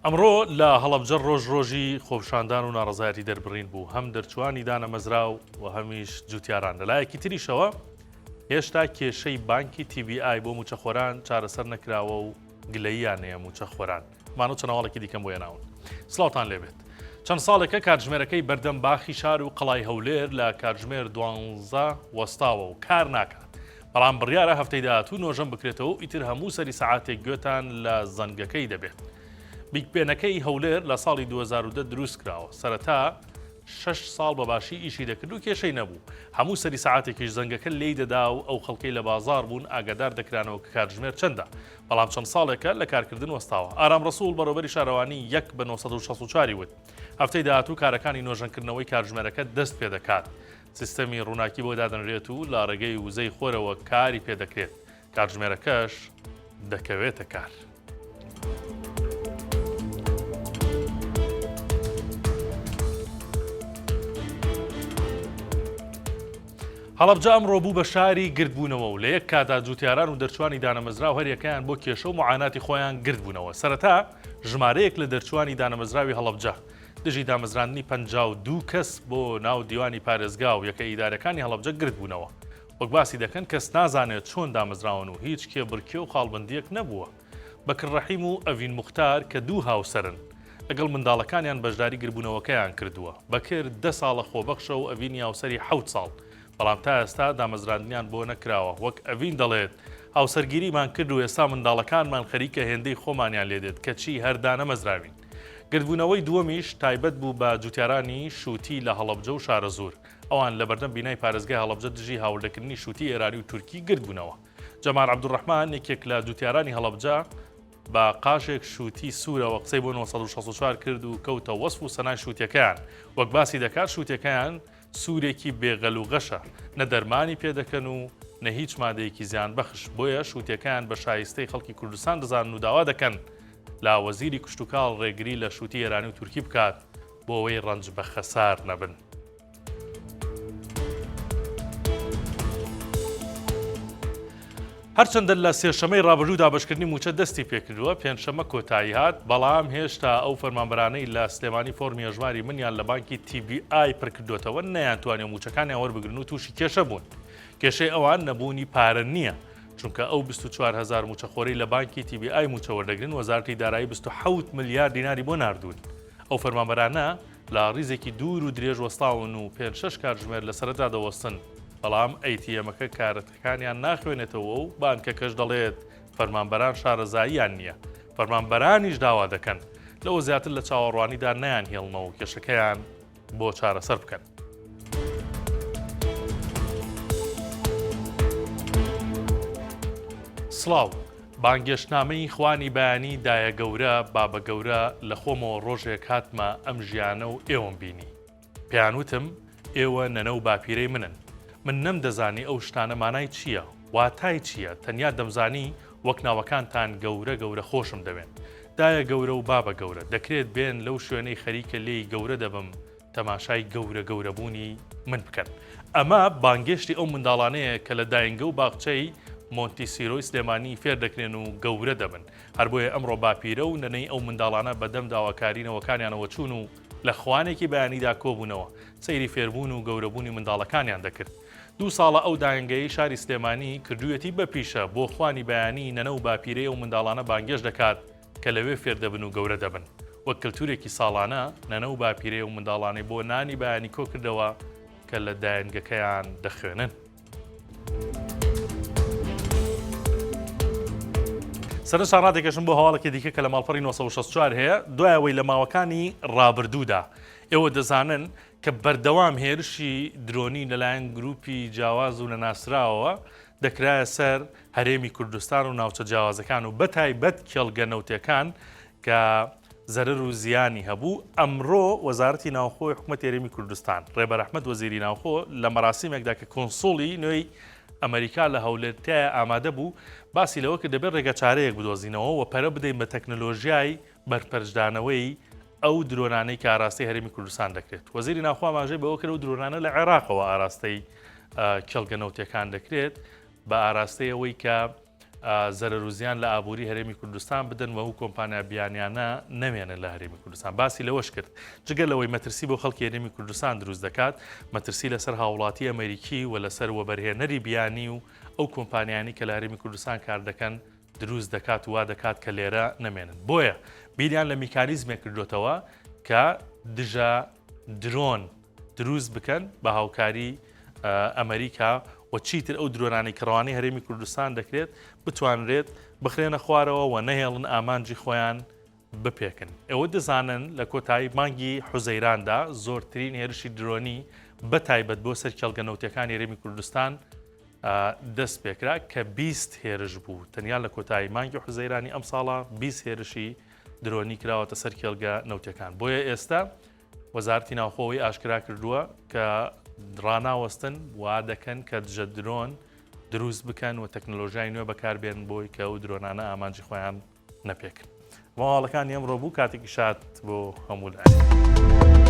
ئەمڕۆ لە هەڵەبجە ڕۆژ ڕۆژی خۆپیشاندان و ناڕەزایەتی دەربڕین بوو، هەم دەرچووانی دانەمەزراو و هەمیش جوتیاران. لەلایەکی تریشەوە هێشتا کێشەی بانکی TBI بۆ مووچەخۆران چارەسەر نەکراوە و گلەییان هەیە مووچەخۆران. ئەمانە و چەند هەواڵێکی دیکەم بۆ هێناون. سڵاوتان لێبێت. چەند ساڵێکە کاتژمێرەکەی بەردەم باخی شار و قەڵای هەولێر لە کاتژمێر دوانزە وەستاوە و کار ناکات. بەڵام بڕیارە هەفتەی داهاتوو نۆژەن بکرێتەوە و ئیتر هەموو سەری سەعاتێک گوێتان لە زەنگەکەی دەبێت. بیگ بێنەکەی هەولێر لە ساڵی 2010 دروست کراوە. سەرەتا شەش ساڵ بە باشی ئیشی دەکرد و کێشەی نەبوو. هەموو سەری سەعاتێکیش زەنگەکە لێی دەدا و ئەو خەڵکەی لە بازاڕ بوون ئاگادار دەکرانەوە کە کاتژمێر چەندە. بەڵام چەند ساڵێکە لە کارکردن وەستاوە. ئارام ڕەسوڵ بەڕێوەبەری شارەوانی یەک بە 964 وت، هەفتەی داهاتوو کارەکانی نۆژەنکردنەوەی کاتژمێرەکە دەست پێدەکات. سیستەمی ڕووناکی بۆ دادەنرێت و لە ڕێگەی وزەی خۆرەوە کاری پێدەکرێت، کاتژمێرەکەش دەکەوێتە کار. هەڵەبجە ئەمڕۆ بوو بە شاری گردبوونەوە و لە یەک کاتدا جوتیاران و دەرچوانی دانەمەزراو هەریەکەیان بۆ کێشە و معاناتی خۆیان گردبوونەوە. سەرەتا ژمارەیەک لە دەرچوانی دانەمەزراوی هەڵەبجە دژی دامەزراندنی 52 کەس بۆ ناو دیوانی پارێزگا و یەکە ئیدارەکانی هەڵەبجە گردبوونەوە. وەک باسی دەکەن کەس نازانێت چۆن دامەزراون و هیچ کێبڕکێ و خاڵبەندییەک نەبووە. بەکر ڕەحیم و ئەڤین موختار کە دوو هاوسەرن، لەگەڵ منداڵەکانیان بەشداری گربوونەوەکەیان کردووە. بەکر دە ساڵە خۆبەخشە و ئەڤینی هاوسەری حەوت ساڵ، بەڵام تا ئێستا دامەزراندنیان بۆ نەکراوە. وەک ئەڤین دەڵێت، هاوسەرگیریمان کرد و ئێستا منداڵەکانمان خەریکە هێندەی خۆمانیان لێدێت، کەچی هەر دانەمەزراوین. گردبوونەوەی دووەمیش تایبەت بوو بە جوتیارانی شووتی لە هەڵەبجە و شارەزوور. ئەوان لەبەردەم بینای پارێزگای هەڵەبجە دژی هاوردەکردنی شووتی ئێرانی و تورکی گردبوونەوە. جەمال عەبدولڕەحمان، یەکێک لە جوتیارانی هەڵەبجە، بە قاژێک شووتی سوورەوە قسەی بۆ 964 کرد و کەوتە وەسف و سەنای شووتیەکەیان. وەک باسی دەکات شووتیەکەیان سوورێکی بێ غەل و غەشە، نە دەرمانی پێ دەکەن و نە هیچ مادەیەکی زیانبەخش، بۆیە شووتیەکەیان بە شایستەی خەڵکی کوردستان دەزانن و داوا دەکەن لە وەزیری کشتوکاڵ ڕێگری لە شووتی ئێرانی و تورکی بکات بۆ ئەوەی ڕەنج بە خەسار نەبن. هەرچەندە لە سێشەمەی ڕابردوو دابەشکردنی مووچە دەستی پێکردووە، پێنجشەممە کۆتایی هات، بەڵام هێشتا ئەو فەرمانبەرانەی لە سلێمانی فۆرمی هەژماری منیان لە بانکی TBI پرکردووەتەوە نەیانتوانیوە مووچەکانیان وەربگرن و تووشی کێشە بوون. کێشەی ئەوان نەبوونی پارە نییە، چونکە ئەو 24 هەزار مووچەخۆرەی لە بانکی TBI مووچە وەردەگرن وەزارەتی دارایی 27 ملیار دیناری بۆ ناردوون. ئەو فەرمانبەرانە لە ڕیزێکی دوور و درێژ وەستاون و پێنج شەش کاتژمێر لە سەرەتا دەوەستن، بەڵام ATM ەکە کارتەکانیان ناخوێنێتەوە و بانکەکەش دەڵێت فەرمانبەران شارەزاییان نییە، فەرمانبەرانیش داوا دەکەن لەوە زیاتر لە چاوەڕوانیدا نەیانهێڵنەوە و کێشەکەیان بۆ چارەسەر بکەن. سڵاو. بانگێشتنامەی خوانی بەیانی دایە گەورە بابە گەورە لە خۆمەوە ڕۆژێک هاتمە ئەم ژیانە و ئێوەم بینی پێیان وتم ئێوە نەنە و باپیرەی منن من نەمدەزانی ئەو شتانە مانای چییە واتای چییە تەنیا دەمزانی وەک ناوەکانتان گەورە گەورە خۆشم دەوێن دایە گەورە و بابە گەورە دەکرێت بێن لەو شوێنەی خەریکە لێی گەورە دەبم تەماشای گەورە گەورە بوونی من بکەن. ئەمە بانگێشتی ئەو منداڵانەیە کە لە داینگە و باخچەی مۆنتیسیرۆی سلێمانی فێر دەکرێن و گەورە دەبن. هەر بۆیە ئەمڕۆ باپیرە و نەنەی ئەو منداڵانە بە دەم داواکاری نەوەکانیانەوە چوون و لە خوانێکی بەیانیدا کۆبوونەوە، سەیری فێربوون و گەورەبوونی منداڵەکانیان دەکرد. دوو ساڵە ئەو داینگەیەی شاری سلێمانی کردوویەتی بە پیشە، بۆ خوانی بەیانی نەنە و باپیرەی ئەو منداڵانە بانگێشت دەکات کە لەوێ فێر دەبن و گەورە دەبن. وەک کلتورێکی ساڵانە، نەنە و باپیرەی ئەو منداڵانەی بۆ نانی بەیانی کۆکردەوە کە لە دایەنگەکەیان دەخوێنن. سەرنجتان ڕادەکێشم بۆ هەواڵێکی دیکە کە لە ماڵپەڕی 964 هەیە، دوای ئەوەی لە ماوەکانی ڕابردوودا ئێوە دەزانن کە بەردەوام هێرشی درۆنی لەلایەن گروپی جیاواز و نەناسراوەوە دەکرایە سەر هەرێمی کوردستان و ناوچە جیاوازەکان و بەتایبەت کێڵگە نەوتەکان کە زەرەر و زیانی هەبوو، ئەمڕۆ وەزارەتی ناوخۆی حکومەتی هەرێمی کوردستان، ڕێبەر ئەحمەد وەزیری ناوخۆ لە مەراسیمێکدا کە کونسوڵی نوێی ئەمەریکا لە هەولێر تیایا ئامادە بوو، باسی لەوە کرد دەبێت ڕێگەچارەیەک بدۆزینەوە و پەرە بدەین بە تەکنەلۆژیای بەرپەرچدانەوەی ئەو درۆنانەی کە ئاراستەی هەرێمی کوردستان دەکرێت. وەزیری ناوخۆ ئاماژەی بەوە کرد ئەو درۆنانە لە عێراقەوە ئاراستەی کێڵگە نەوتیەکان دەکرێت بە ئاراستەی ئەوەی کە. زەرەر و زیان لە ئابووری هەرێمی کوردستان بدەن و ئەو کۆمپانیا بیانیانە نەمێنن لە هەرێمی کوردستان. باسی لەوەش کرد، جگە لەوەی مەترسی بۆ خەڵکی هەرێمی کوردستان دروست دەکات، مەترسی لەسەر هاوڵاتی ئەمەریکی و لەسەر وەبەرهێنەری بیانی و ئەو کۆمپانیانەی کە لە هەرێمی کوردستان کار دەکەن دروست دەکات و وا دەکات کە لێرە نەمێنن. بۆیە بیریان لە میکانیزمێک کردۆتەوە کە دژە درۆن دروست بکەن بە هاوکاری ئەمریکا و چیتر ئەو درۆنانەی کە ڕەوانەی هەرێمی کوردستان دەکرێت بتوانرێت بخرێنە خوارەوە و نەهێڵن ئامانجی خۆیان بپێکن. ئێوە دەزانن لە کۆتایی مانگی حوزەیراندا زۆرترین هێرشی درۆنی بە تایبەت بۆ سەر کێڵگە نەوتیەکانی هەرێمی کوردستان دەست پێکرا کە 20 هێرش بوو تەنیا لە کۆتایی مانگی حوزەیرانی ئەم ساڵە 20 هێرشی درۆنی کراوەتە سەر کێڵگە نەوتەکان بۆیە ئێستا وەزارەتی ناوخۆ ئەوەی ئاشکرا کردووە کە ڕاناوەستن وا دەکەن کە دژە درۆن دروست بکەن و تەکنەلۆژیای نوێ بەکاربێن بۆی کە ئەو درۆنانە ئامانجی خۆیان نەپێکن. ماڵەکانی ئەمڕۆ بوو کاتێکی شاد بۆ هەموو لایەک.